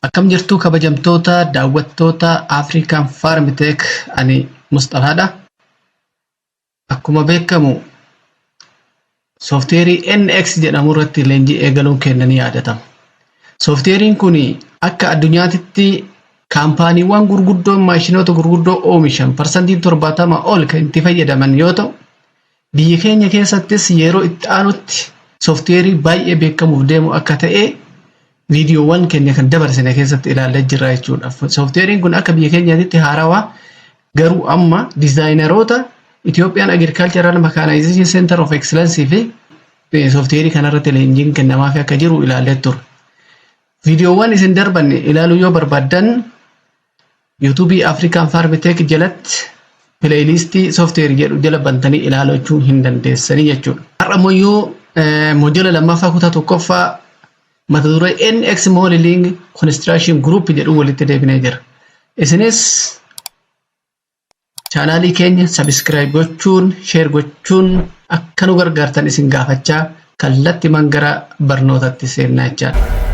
Akkam jirtu kabajamtoota daawwattoota African Farm Tech, ani Musxafaadha. Akkuma beekamu sooftiweerii NX jedhamu irratti leenjii eegaluun keenya ni yaadatama. Sooftiweeriin kun akka addunyaatitti kaampaaniiwwan gurguddoon maashinoota gurguddoo oomishan 70% ol kan itti fayyadaman yoo ta'u, biyya keenya keessattis yeroo itti aanutti sooftiweerii baay'ee beekamuuf deemu akka ta'e viidiyoowwan keenya kan dabarsine keessatti ilaallee jirra jechuudha. Sooftiweeriin kun akka biyya keenyaatti haarawaa, garuu amma dizaayineroota Ethiopian Agricultural Mechanization Center of Excellence fi sooftiweerii kanarratti leenjiin kennamaaf akka jiru ilaallee turre. Viidiyoowwan isin darban ilaaluu yoo barbaaddan, yuutuubii African Farm Tech jalatti playlistii sooftiweerii jedhu jala bantanii ilaalachuu hin dandeessanii jechuudha. Har'a immoo module lammaffaa kutaa tokkoffaa mata duree NX Modeling Construction Group jedhu walitti deebinee jira. Isinis chaanaalii keenya subscribe gochuun, share gochuun akka nu gargaartan isin gaafachaa, kallattii gara barnootatti seennaa jechaadha.